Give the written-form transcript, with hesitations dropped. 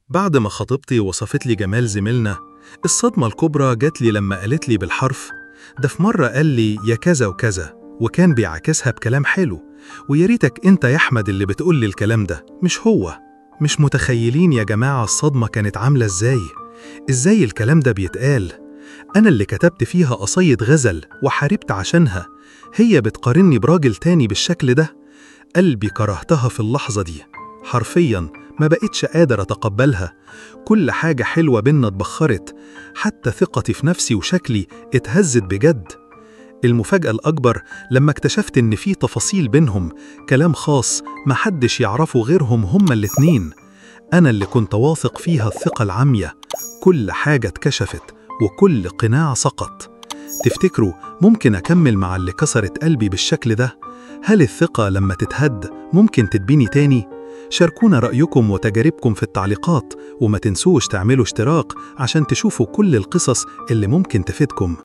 بعد ما خطيبتي وصفت لي جمال زميلنا، الصدمة الكبرى جات لي لما قالت لي بالحرف: ده في مرة قال لي يا كذا وكذا، وكان بيعاكسها بكلام حلو، ويا ريتك انت يا أحمد اللي بتقول لي الكلام ده مش هو. مش متخيلين يا جماعة الصدمة كانت عاملة ازاي؟ ازاي الكلام ده بيتقال؟ أنا اللي كتبت فيها قصيد غزل وحاربت عشانها، هي بتقارني براجل تاني بالشكل ده؟ قلبي كرهتها في اللحظة دي، حرفياً ما بقتش قادر أتقبلها. كل حاجة حلوة بينا اتبخرت، حتى ثقتي في نفسي وشكلي اتهزت بجد. المفاجأة الأكبر لما اكتشفت إن في تفاصيل بينهم، كلام خاص محدش يعرفه غيرهم هما الاتنين. أنا اللي كنت واثق فيها الثقة العمية، كل حاجة اتكشفت وكل قناع سقط. تفتكروا ممكن أكمل مع اللي كسرت قلبي بالشكل ده؟ هل الثقة لما تتهد ممكن تتبني تاني؟ شاركونا رأيكم وتجاربكم في التعليقات، وما تنسوش تعملوا اشتراك عشان تشوفوا كل القصص اللي ممكن تفيدكم.